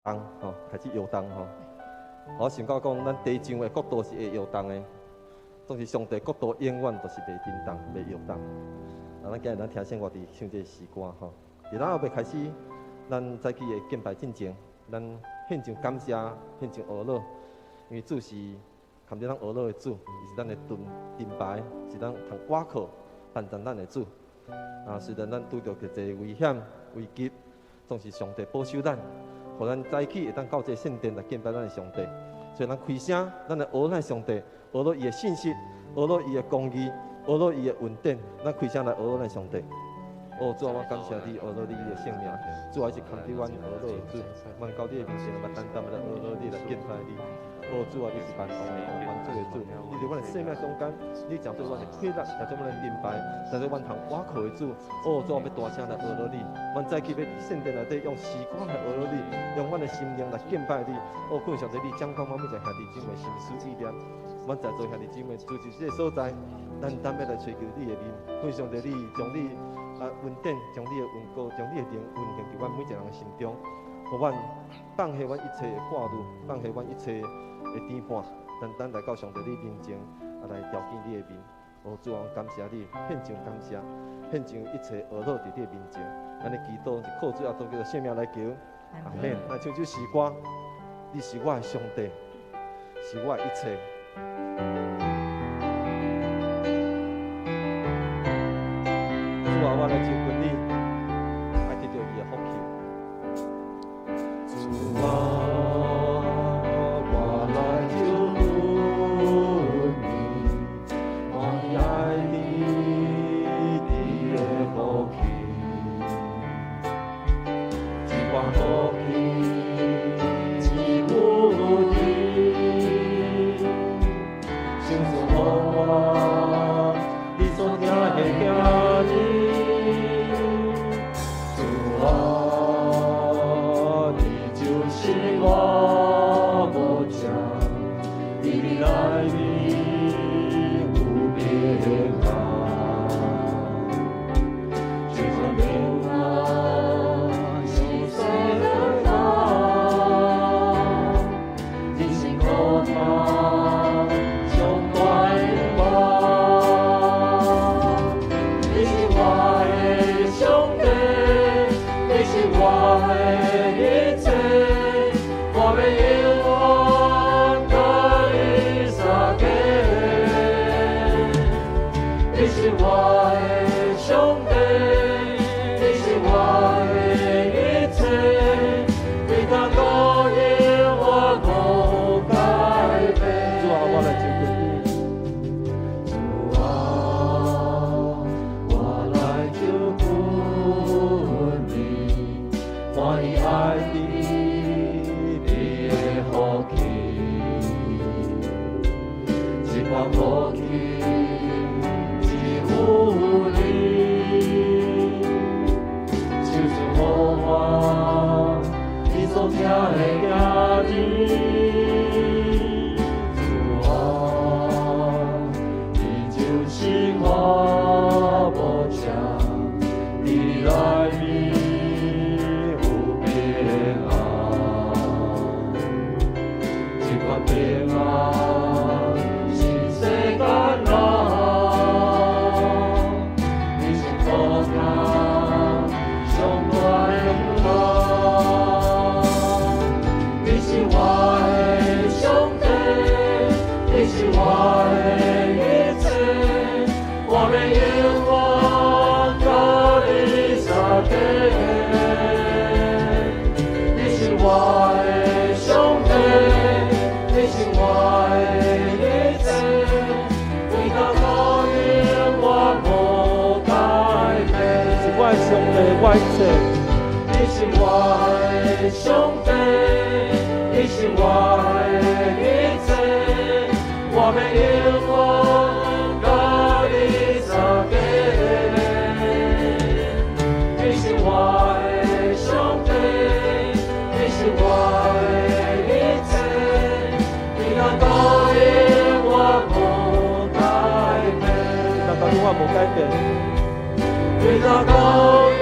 動吼，開始搖動吼。我想到講，咱地上的國度是會搖動的，總是上帝國度永遠都是袂振動、袂搖動。啊，咱今日咱聽聖樂佇唱這个詩歌吼。佇咱猶未開始，咱早起的敬拜進前，咱獻上感謝，獻上阿樂，因為主是堪得咱阿樂的主，伊是咱的盾盾牌，是咱通倚靠、幫助咱的主。啊，雖然咱拄著極濟危險、危急，總是上帝保守咱，予咱早起會當到這個聖殿來敬拜咱的上帝。所以咱開聲，咱來阿樂咱的上帝，阿樂伊的信實，阿樂伊的公義，阿樂伊的恩典。咱開聲來阿樂咱的上帝。哦，主啊，我感謝你，阿樂你的聖名。主啊，是堪得阮阿樂的主，阮到你的面前，嘛單單來阿樂你，來敬拜你。哦，主啊，你是萬王的王，萬主的主，你佇阮的生命中間，你成做阮的氣力，成做阮的盾牌，成做阮通倚靠的主。哦，主啊，欲大聲來阿樂你，阮早起欲佇聖殿內底用詩歌來阿樂你，用阮的心靈來敬拜你。哦，感謝上帝，你掌管阮每一個兄弟姊妹心思意念，阮在座兄弟姊妹住佇這個所在，單單欲來尋求你的面。感謝上帝，你將你恩典，將你的恩膏，將你的靈運行佇阮每一個人的心中，予阮放下阮一切的掛慮，放下阮一切的牽絆，單單來到上帝你面前，來朝見你的面。哦，主啊，感謝你，獻上感謝，獻上一切阿樂佇你的面前。咱的祈禱是靠主耶穌基督聖名來求，阿門。來唱這首詩歌，你是我的上帝，是我的一切。主啊，我來就近你，愛得著伊的福氣。主啊，我來就近你，歡喜愛得你的福氣，這款福氣只有你，賞賜予我，你所疼的囝兒。主啊，你就是我木匠，佇你內面有平安，這款平安是世間人，人生苦難上大的希望。你是我的上帝，你是我的一切，我欲永遠佮你相共。你是我的上帝，你是我的一切，對他高遠我無改變。主啊，我來就近你。主啊，我來就近你，歡喜愛得你的福氣，這款福氣只有你，賞賜予我你所疼的囝兒。主啊，你就是我木匠，佇你內面有平安，這款平安是世間人，你是苦難上大的希望。你是我的上帝，你是我的一切，我欲永遠佮你相共。你是我的上帝，你是我的一切，對他高遠我無改變。你是我的上帝，我的一切。你是我的上帝，你是我的一切，我欲永遠佮你相共。你是我的上帝，你是我的一切，對他高遠我無改變。對他高遠我無改變。對他高遠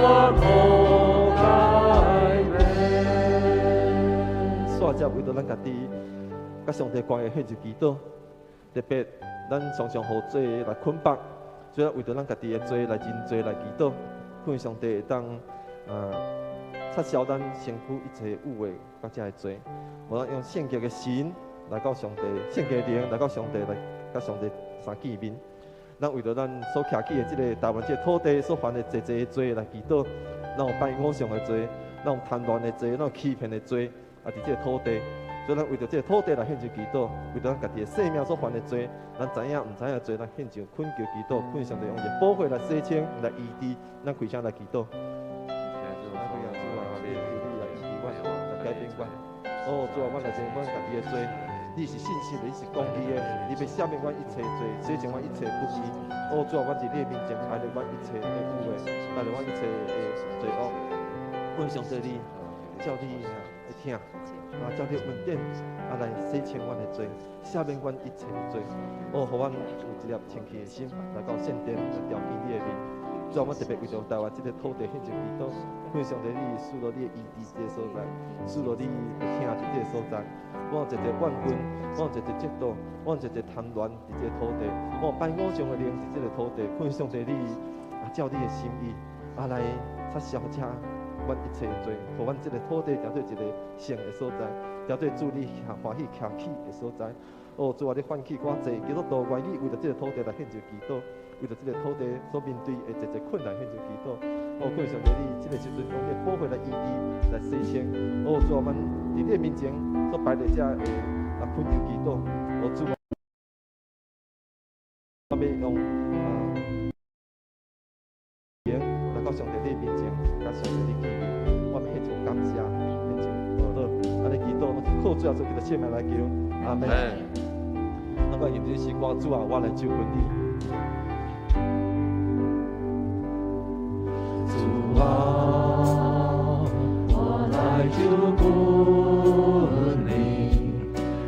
我無改變。煞為著咱家己佮上帝關係獻上祈禱，特別咱常常予罪來捆綁，所以為著咱家己的罪來認罪來祈禱，懇上帝會當撤銷咱身軀一切污穢佮這个罪，予咱用聖潔的心來到上帝，聖潔的靈來到上帝來佮上帝相見面。咱為著咱所徛起的這个台灣這个土地所犯的濟濟的罪來祈禱，咱有拜偶像的罪，咱有貪戀的罪，咱有欺騙的罪，啊，佇這个土地，所以咱為著這个土地來獻上祈禱，為著咱家己的生命所犯的罪，咱知影毋知影的罪，咱獻上懇求祈禱，懇上帝用伊的寶血來洗清、來醫治，咱開聲來祈禱。來改變阮，哦，主啊，阮來認阮家己的罪，你是信實的，你是公義的，你欲赦免阮一切罪，洗淨阮一切不義。哦，主啊，阮佇你的面前帶來阮一切的污穢，帶來阮一切的罪惡。懇上帝你，照你的疼，啊，照你恩典，啊，來洗清阮的罪，赦免阮一切的罪。哦，予阮有一粒清氣的心，來到聖殿來朝見你的面。主啊，阮特別為著台灣這个土地獻上祈禱，懇上帝你賜落你的醫治這个所在，賜落你的疼佇這个所在。我有一個怨恨，我有一個嫉妒，我有一個貪戀佇這个土地，我有拜偶像的靈佇這个土地，懇上帝你啊，照你的心意啊來撤銷這阮一切的罪，予阮這个土地成做一个聖的所在，成做主你歡喜徛起的所在。哦，主啊，你喚起偌濟基督徒願意為著這个土地來獻上祈禱，為著這个土地所面對的濟濟困難獻上祈禱。哦，感謝上帝，你這个時陣用你的寶血來醫治、來洗清。哦，主啊，阮佇你的面前所擺佇遮的啊懇求祈禱。哦，主啊，我欲用來到上帝你面前，佮上帝你見面，我欲獻上感謝，獻上禱告。按呢祈禱，攏是靠主耶穌基督聖名來求。阿門。咱來吟這詩歌，主啊，我來就近你。主啊，我來就近你，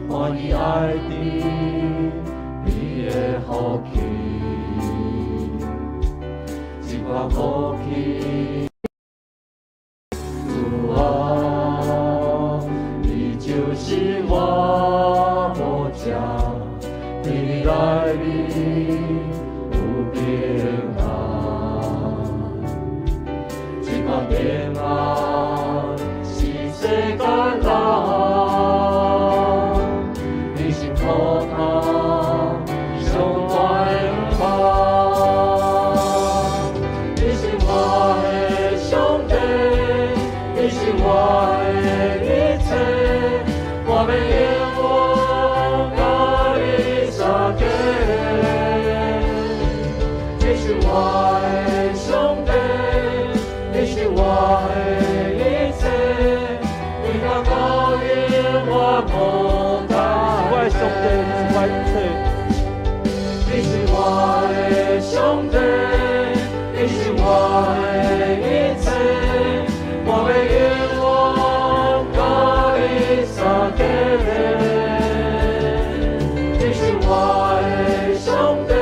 歡喜愛佇你的福氣，這款福氣。主啊，你就是我保障，佇你內面有平安，這款平安是世間人，你是苦難上大的盼，你是我的上帝，你是我的一切，我欲永遠佮你相跟。你是我的上帝，你是我的一切，你若高遠我無改你是我的上帝，你是我的一切。你是我的上帝，你是我的一切，我欲永遠佮你相跟。你是我的上帝，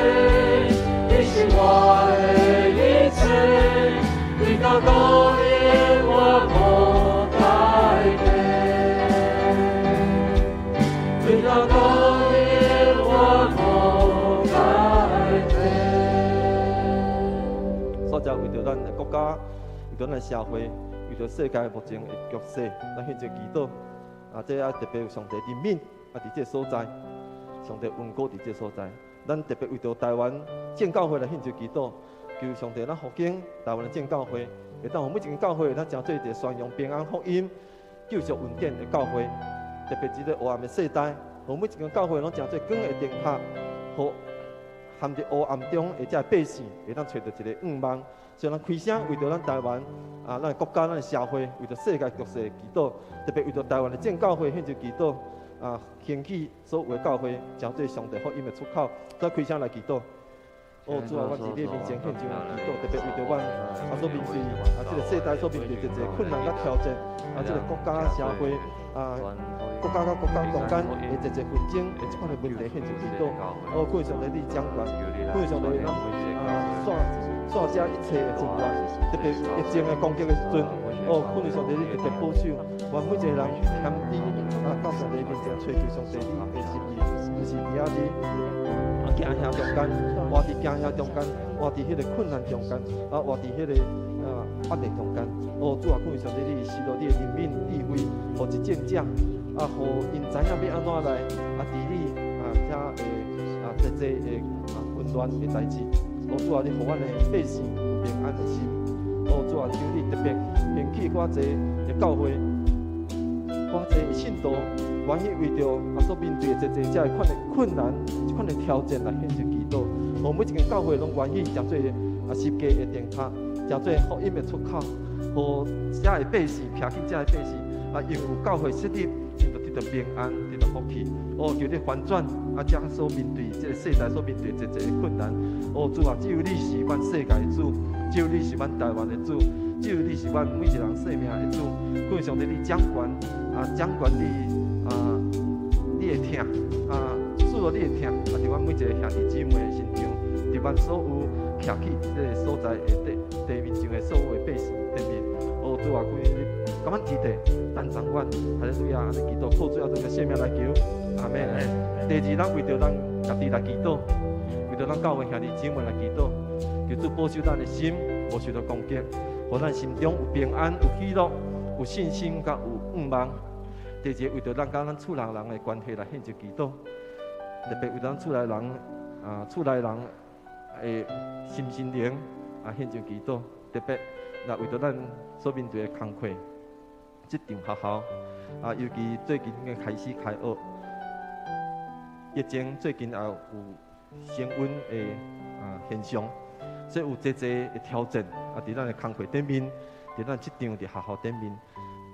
你是我的一切，你若高遠我無改變，你若高遠我無改變。煞才為著咱的國家，為著咱的社會，為著世界目前的局勢，咱獻上祈禱。啊，這啊特別有上帝憐憫，啊，佇這个所在，上帝恩膏佇這个所在。咱特別為著台灣正教會來獻上祈禱，求上帝咱復興台灣的正教會，會當予每一間教會，咱成做一个宣揚平安福音、救贖恩典的教會。特別這个黑暗的世代，予每一間教會攏成做光的燈塔，予陷佇黑暗中的這百姓，會當揣著一个向望。所以咱開聲為著咱台灣啊，咱的國家、咱的社會，為著世界局勢祈禱，特別為著台灣的正教會獻上祈禱啊，興起所有的教會，成做上帝福音的出口。再開聲來祈禱。哦，主啊，阮佇你面前獻上祈禱，特別為著阮所面對這個世代所面對濟濟困難佮挑戰，這個國家社會國家佮國家中間的濟濟紛爭的這款的問題獻上祈禱。哦，求上帝你掌權，求上帝咱煞煞遮一切的混亂，特別疫情的攻擊的時陣，哦，求上帝你特別保守，阮每一個人謙卑到上帝面前揣求上帝你的心意，毋是佇遐佇驚嚇中間，活佇驚嚇中間，活佇彼個困難中間，活佇彼個壓力中間。哦，主啊，求上帝你賜予你的憐憫智慧，予執政者，予𪜶知影欲按怎來治理遮的濟濟的混亂的代誌。哦，主啊，你予阮的百姓有平安的心。哦，主啊，求你特別興起較濟的教會，較濟的信徒，願意為著所面對的濟濟遮款的困難、這款的挑戰來獻上祈禱。予每一間教會攏願意成做十架的燈塔，成做福音的出口，予遮的百姓，徛起遮的百姓，因有教會設立，𪜶就得著平安，得著福氣。哦，求你翻轉遮所面對這個世代所面對濟濟的困難。哦，主啊，只有你是阮世界的主，只有你是阮台灣的主，只有你是阮每一個人生命的主。求上帝你掌權，掌權你的疼，賜予你的疼，佇阮每一個兄弟姊妹的身上，佇阮所有徛起佇這個所在的地地面上的所有的百姓頂面。哦，主啊，求你共阮支持，擔當阮，哈利路亞，按呢祈禱，靠主耶穌的聖名來求，阿門。第二，咱為著咱家己來祈禱，為著咱教會兄弟姊妹來祈禱，求主保守咱的心，無受到攻擊，予咱心中有平安、有喜樂、有信心，佮有盼望。第二，為著咱佮咱厝內人的關係來獻上祈禱，特別為咱厝內人厝內人的心身靈獻上祈禱，特別若為著咱所面對的工課、職場學校尤其最近已經開始開學，疫情最近也有升溫的現象，所以有濟濟的挑戰佇咱的工課頂面，佇咱職場佇學校頂面。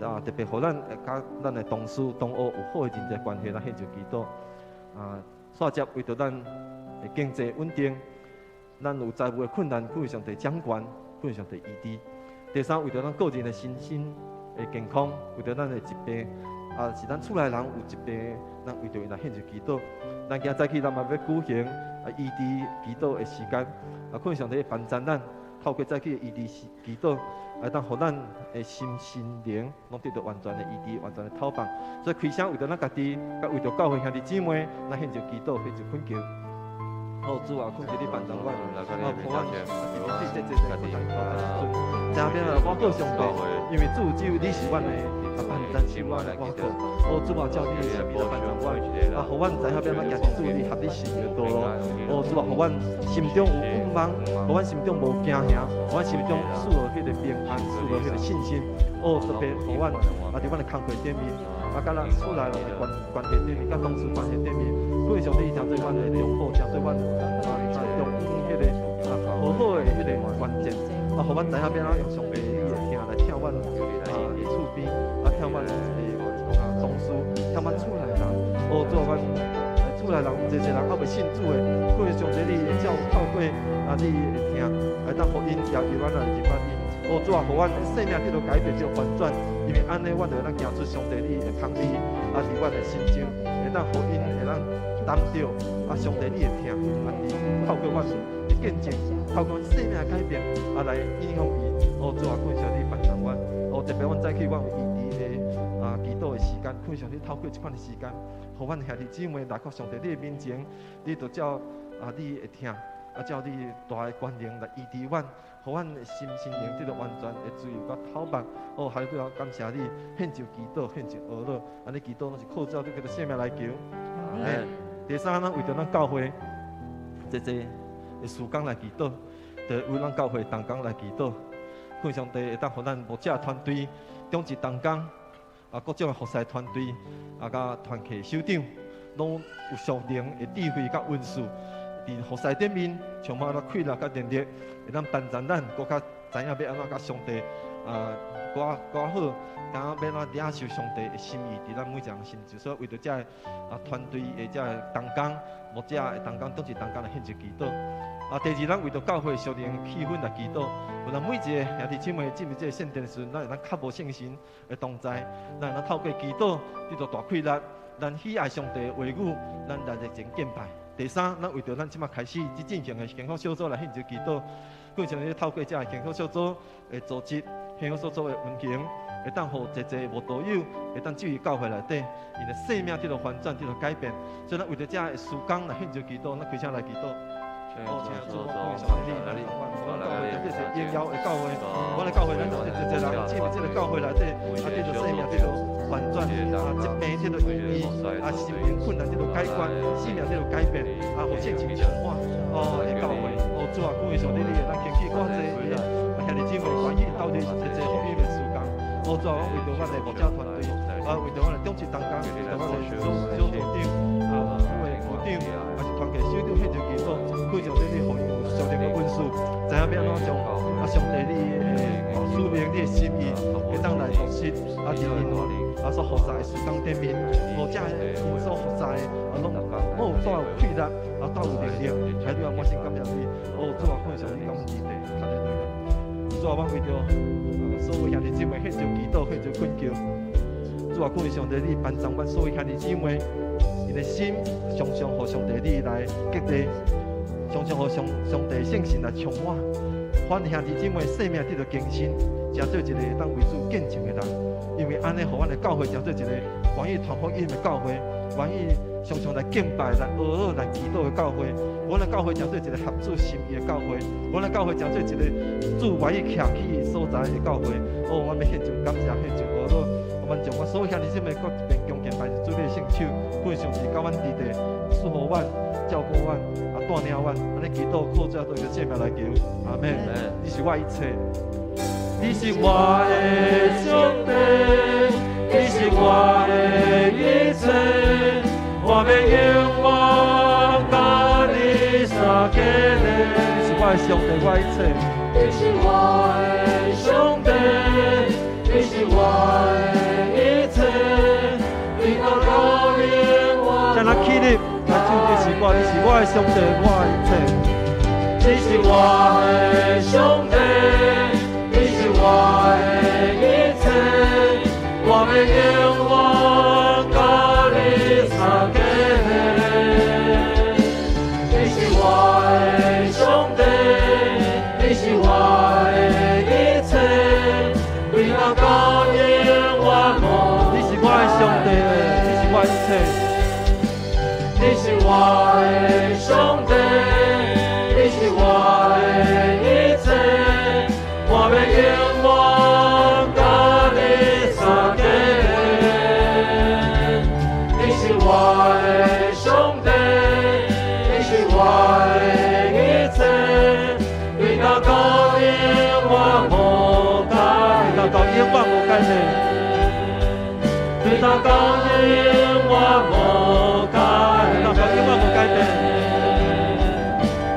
特別予咱佮咱的同事同學有好的人際關係，咱獻上祈禱。煞接為著咱的經濟穩定，咱有財務的困難，求上帝掌權，求上帝醫治。第三，為著咱個人的身心的健康，為著咱的疾病，是咱厝內人有疾病，咱為著𪜶來獻上祈禱。咱今早起，咱嘛欲舉行醫治祈禱的時間，求上帝幫助咱，透過早起的醫治祈禱，會當予咱的心身靈攏得著完全的醫治、完全的透放。所以開聲為著咱家己，佮為著教會兄弟姊妹，咱獻上祈禱，獻上懇求。哦，主啊，懇求你幫助阮，予阮面對這濟濟困難挑戰的時陣，知影欲按怎倚靠上帝，因為主只有你是阮的幫助，是阮的倚靠。哦，主啊，照你的心意來幫助阮，予阮知影欲按怎行佇主你合你心意的道路。哦，主啊，予阮心中有盼望，予阮心中無驚嚇，予阮心中賜予彼個平安，賜予彼個信心。哦，特別予阮佇阮的工課頂面，佮咱厝內人的關關係頂面，佮同事關係頂面，求上帝成做阮的中保，成做阮中彼個好好的彼個關鍵，予阮知影欲按怎用上帝你的疼來疼阮的厝邊，疼阮的同事，疼阮厝內人。哦，主啊，阮厝內人有濟濟人猶未信主的，求上帝你會照透過你的疼，會當予𪜶也猶阮來認捌你。哦，主啊，予阮生命得著改變，得著翻轉，因為按呢，阮就會當行出上帝你的空理，佇阮的心中，會當予𪜶會當擔著上帝你的疼，佇透過阮的見證，透過阮生命的改變，來影響伊。哦，主啊，感謝你幫助阮。哦，特別阮早起阮有醫治的祈禱的時間，感謝你透過這款的時間，予阮兄弟姊妹來到上帝你的面前，你就照你的疼，照你大的權能來醫治阮，予阮的心身靈得著完全的自由佮透放。哦，哈利路亞，感謝你獻上祈禱，獻上哀禱，按呢祈禱攏是靠主你基督聖名來求。阿們。第三，咱為著咱教會濟濟的事工來祈禱，就為咱教會同工來祈禱。求上帝會當予咱牧者團隊、長執同工各種的服侍團隊佮團契首長，攏有屬靈的智慧佮恩賜，佇服侍頂面充滿了氣力佮能力，會當幫助咱，閣較知影欲按怎佮上帝閣較好，知影欲按怎領受上帝的心意，佇咱每一個人心中。所以為著這个團隊的這个同工、牧者的同工、長執同工來獻上祈禱。啊，第二，咱為著教會屬靈氣氛來祈禱。有咱每一个兄弟姊妹進入這个聖殿時陣，咱會當較無聖神的同在，咱會當透過祈禱得到大氣力，咱喜愛上帝的話語，咱來熱情敬拜。第三，咱為著咱這馬開始這進行的幸福小組來獻上祈禱，更像你透過這个幸福小組的組織、幸福小組的運行，會當予濟濟慕道友會當進入教會內底，𪜶的生命得到翻轉，得到改變。所以，咱為著這个事工來獻上祈禱，咱開聲來祈禱。哦，請主，我感謝你，來阮教會這是榮耀的教會，阮的教會，咱這濟人進入這个教會內底，啊，得到生命得到翻轉，啊，疾病得到醫治，啊，心靈困難得到解決，生命得到改變，啊，予聖靈充滿，哦，的教會，哦，主啊，感謝上帝，你會當興起偌濟的啊兄弟姊妹願意投入這濟福音的事工，哦，主啊，阮為著阮的牧者團隊，啊，為著阮的長執同工，為著阮的小小組長，啊，阮的副長，啊是團契首長，獻上祈禱，感謝上帝，你予𪜶有上帝的恩賜，知影欲按怎將啊上帝你的使命、你的心意，會當來落實，啊，佇𪜶啊所負責的事工頂面，予這𪜶所負責的啊，攏攏有帶有氣力，啊帶有能力，海對啊，滿心感謝你，哦，主啊，感謝你感恩地，哈利路亞。主啊，阮為著所有兄弟姊妹獻上祈禱，獻上懇求。主啊，感謝上帝，你幫助阮所有兄弟姊妹，𪜶的心常常予上帝你來激勵，常常予上上帝聖神來充滿，阮兄弟姊妹生命得到更新，成做一个會當為主見證的人。因為按呢，予阮的教會成做一个願意傳福音的教會，願意常常來敬拜、來哀禱、來祈禱的教會。阮的教會成做一个合主心意的教會，阮的教會成做一个主願意徛起的所在的教會。哦，阮欲獻上感謝，獻上哀禱。阮將阮所有兄弟姊妹閣一遍恭敬拜佇主你的聖手，感謝上帝佮阮佇地賜福阮、照顧阮、啊帶領阮，按呢祈禱靠主耶穌的聖名來求，阿門。你是我一切，你是我的上帝，你是我的一切，我欲永遠佮你相結連。你是我的上帝，我一切。你是我的上帝，你是我的一切，你到高永遠。將咱起立來唱這首歌，你是我的上帝，我的一切。你是我的上帝，你是我的一切，我欲永遠佮你相結連。你是我的上帝，你是我的一切，對我到永遠無。你是我的上帝，你是我的一切。你是我的上帝，你是我的一切，我欲永遠佮你相結連。你是我的上帝，你是我的一切，對我到永遠無改對到永遠無改變。對到永遠無改對到永遠無改變。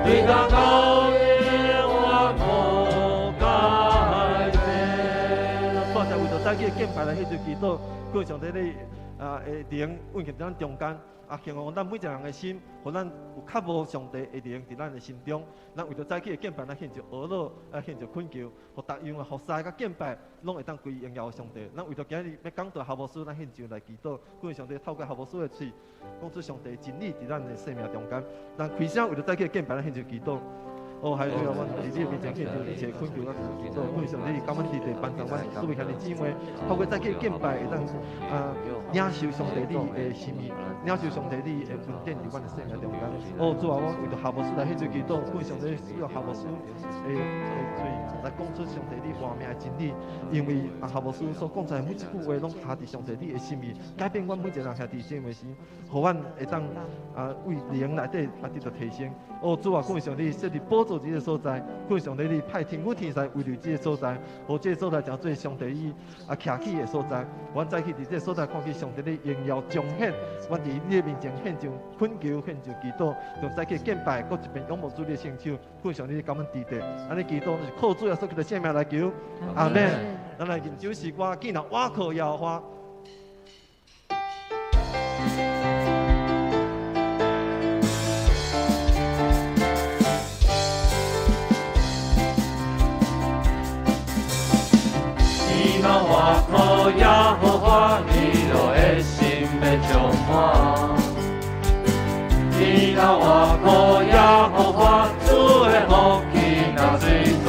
對到永遠無改變。咱帶為著早起的敬拜來獻上祈禱，感謝上帝你啊的靈運行佇咱中間，啊，希望咱每一個人的心，予咱有較無上帝的靈佇咱的心中。咱為著早起的敬拜，咱獻上哀禱，啊，獻上懇求，予逐樣啊服侍佮敬拜，攏會當歸榮耀上帝。咱為著今日欲講道何牧師，咱獻上來祈禱，感謝上帝透過何牧師的喙，講出上帝的真理佇咱的生命中間。咱開聲為著早起的敬拜，咱獻上祈禱。哦，還有阮佇你面前獻上一切懇求，咱祈禱，感謝上帝，感恩佇地幫助阮所有兄弟姊妹，透過早起的敬拜，會當啊領受上帝你的心意，領受上帝你的恩典佇阮的生命中間。哦，主啊，我為著何牧師來獻上祈禱，感謝上帝使用何牧師的喙來講出上帝你活命的真理，因為啊何牧師所講出來每一句話，攏合佇上帝你的心意，改變阮每一個人兄弟姊妹的心，予阮會當啊為靈內底啊得到提升。哦，主啊，感謝上帝設立寶座這个所在，感謝上帝你派天父天使圍繞這个所在，予這个所在成做上帝伊啊徛起的所在。阮早起佇這个所在看見上帝的榮耀彰顯，阮佇你的面前獻上懇求，獻上祈禱，從早起敬拜，閣一遍仰望主你的聖手，感謝上帝感恩佇地，按呢祈禱是靠主耶穌基督的聖名來求，阿門。咱來吟這首詩歌，見若倚靠耶和華。若靠耶和華，主的福氣若水泉。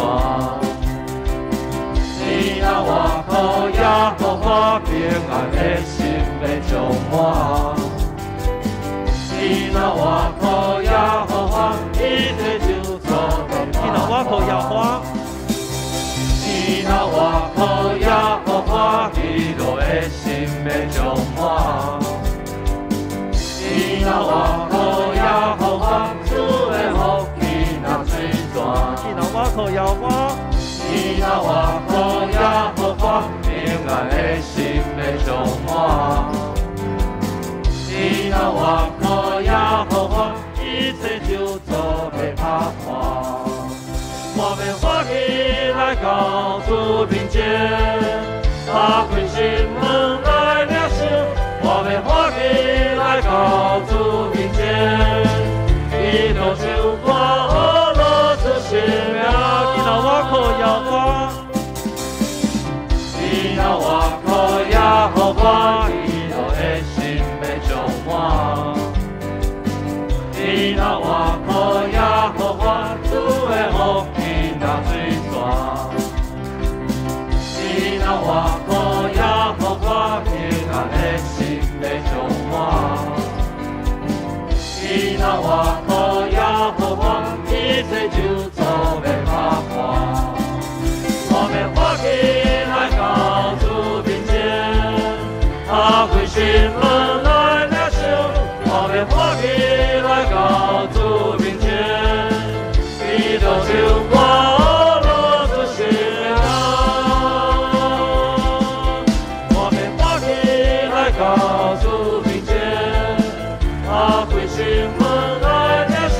你若倚靠耶和華，平安的心會充滿。你若倚靠耶和華，一切咒詛你若倚靠耶和華，你若倚靠耶和華，喜樂的心會充滿。你若倚靠耶和華，主的福氣若水泉。你若倚靠耶和華，你若倚靠耶和華，平安的心會充滿。你若倚靠耶和華，一切咒詛欲拍破。我欲歡喜來到主面前，打開心門來領受。我欲歡喜來到主面前，基督手看呵咾主聖名。你若倚靠耶和華，你若倚靠耶和華，喜樂的心會充滿。你若倚靠耶和華，主的福氣若水泉。你若倚靠耶和華，平安的心會充滿。你若倚靠耶和華，一切咒詛欲拍破。我欲歡喜來到主面前，打開心門來領受。我欲歡喜來到主面前，基督手看呵咾主聖名。我欲歡喜來到主面前，打開心門來領受。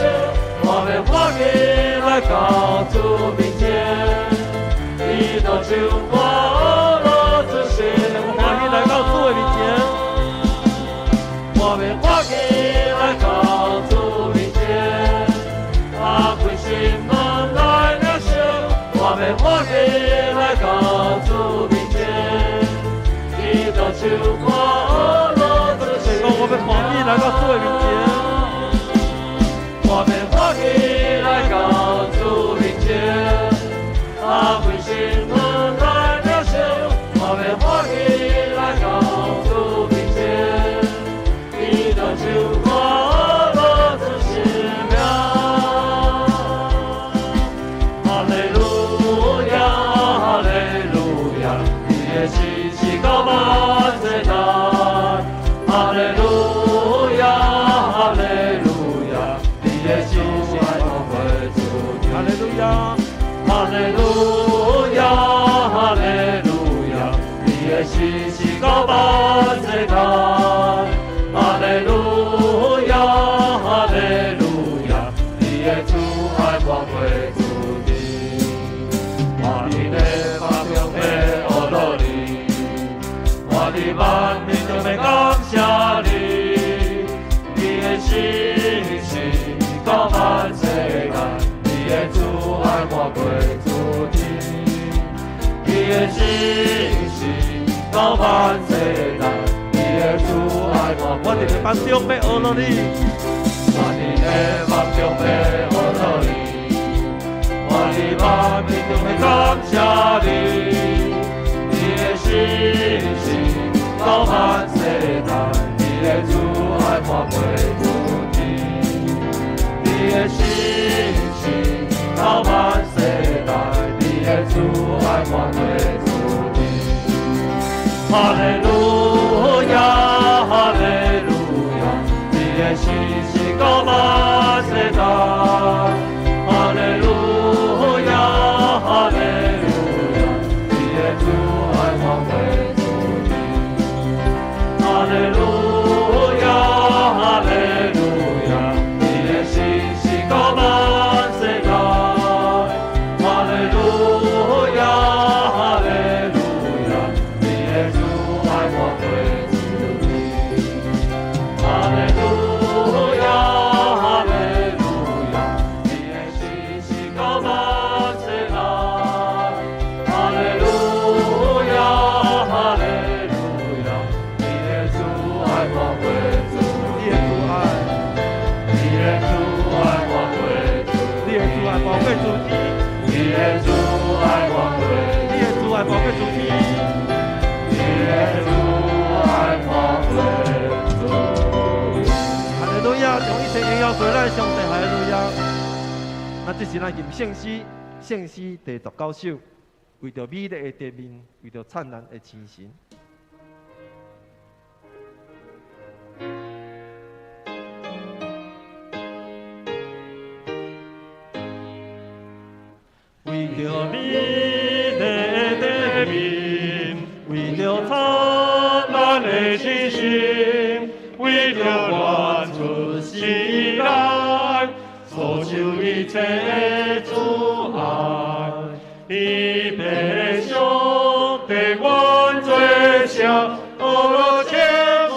我欲歡喜來到主面前，基督手看呵咾主聖名。歡喜來到主的面前，我欲歡喜來到主面前，打開心門來領受。我欲歡喜來到主面前，基督手看呵咾主聖講我欲歡喜來到主的面前，我欲歡喜來到主面前，打開心門來領受。我欲歡喜來到主面前，基督手看呵咾主聖名。哈利路亞，哈利路亞，你的信實到萬世代。哈利路亞，哈利路亞，你的慈愛看過諸哈利路亞，哈利路亞，哈利路亞，你的信實到萬世代。哈利路亞，哈利路亞，你的慈愛看過諸天。我佇禮拜中欲呵咾你，我佇萬民中欲感謝你，你的信實到萬世代，你的慈愛看過諸天。你的信實到萬世代，你的慈愛看過我佇禮拜中欲呵咾你，我佇禮拜中欲呵咾你，我佇萬民中欲感謝你，你的信實到萬世代，你的慈愛看過諸天。你的信實到萬世代，你的慈愛看過諸天。哈利路亞，哈利路亞，你的信實到萬世代。哈利路亞，哈利路亞，你的慈愛看過諸天。哈利路亞，哈利路亞，你的信實到萬世代。哈利路亞，哈利路亞，你的慈愛看過諸天。哈利路亞，哈利路亞，你的信實到萬世代。哈利路亞，哈利路亞，你的慈愛谢咱上帝，哈利路亞。那這是咱吟聖詩，聖詩第19首，為著美麗的地面，為著燦爛的清晨。為著美麗的地面，為著燦爛的清晨，為著願出世來，所受一切的阻礙，伊必上帝願做聖，呵咾稱呼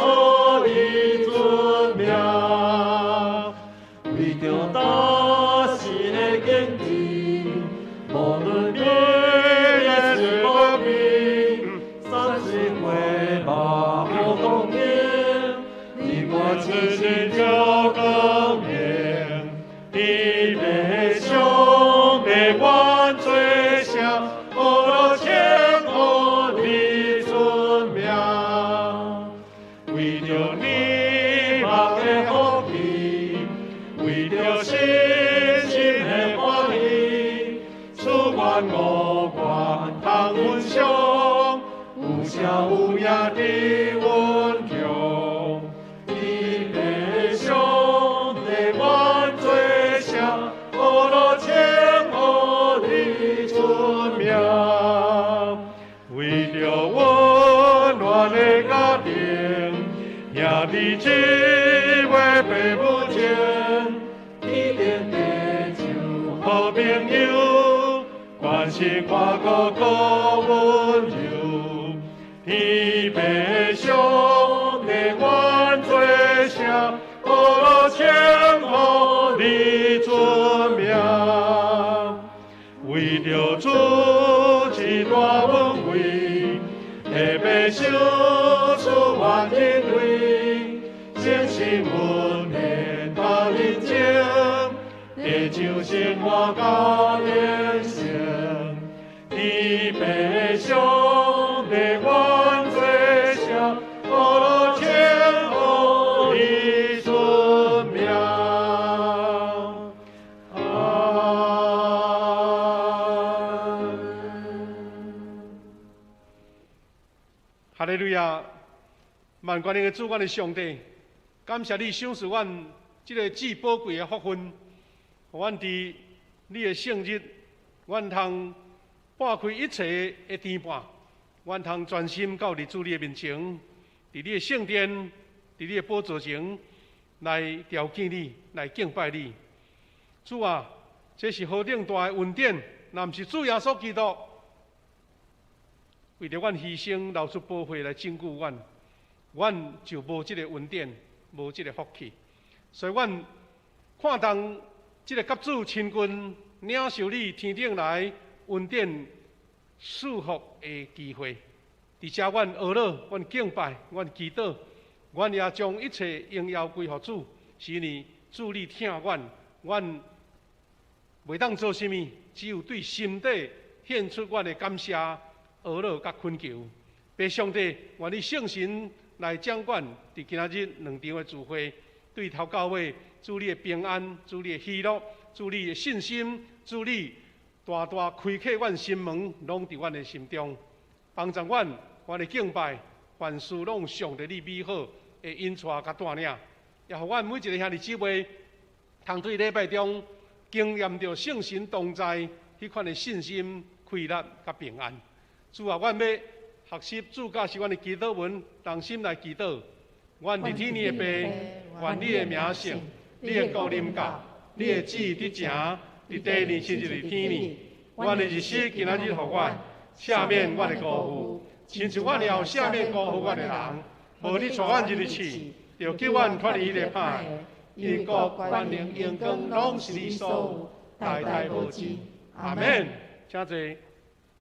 伊尊名，為著大時的見證，無論美麗是無美，山水花嘛無共鳴，你我痴心就光明，伊欲上帝願做聖，呵咾稱呼你尊名，為著你目的福氣，為著信心的歡喜，賜願五願通分享，有聲有影佇阮中。伊欲上帝願做聖，呵咾稱呼你尊名，為著溫暖的家庭，兄弟姊妹爸母情，天頂地上好朋友，關心看顧閣溫柔。天父上帝願做聖，呵咾稱呼你尊名，為著主之大恩惠，特別賞賜阮人類，誠實阮的大人情，地上生活甲人生。天父上帝願做聖，呵咾稱呼你尊名。阿們。哈利路亞！萬軍的主，阮的上帝，感謝你賞賜阮這个至寶貴的福分，予阮佇你的聖日，阮通撥開一切的牽絆，阮通專心到佇主你的面前，佇你的聖殿，佇你的寶座前來朝見你，來敬拜你。主啊，這是何等大的恩典！若毋是主耶穌基督為著阮犧牲，流出寶血來拯救阮，阮就無這個恩典，無這個福氣。所以，阮看重這个佮主親近、領受你天頂來恩典賜福的機會。佇遮，阮呵咾，阮敬拜，阮祈禱，阮也將一切榮耀歸予主，是因為主你疼阮，阮袂當做啥物，只有對心底獻出阮的感謝、呵咾佮懇求。父上帝，願你聖神來掌管佇今仔日兩場的聚會，對頭到尾，主你的平安，主你的喜樂，主你的信心，主你大大開啟阮心門，攏佇阮的心中，幫助阮，阮的敬拜，凡事攏上帝你美好的引帶佮帶領，也予阮每一个兄弟姊妹，通對禮拜中經驗著聖神同在彼款的信心、快樂佮平安。主啊，阮欲學習主教示阮的祈禱文，同心來祈禱。願佇天的父，願你的名聖，你的國臨到，你的旨意佇成，佇地裡親像佇天裡。阮的日食今仔日予阮，赦免阮的辜負，親像阮也有赦免辜負阮的人。無你帶阮入去試，著救阮脫離彼个歹的。因為國、權能、榮光，攏是你所有，代代無盡。阿們。請坐。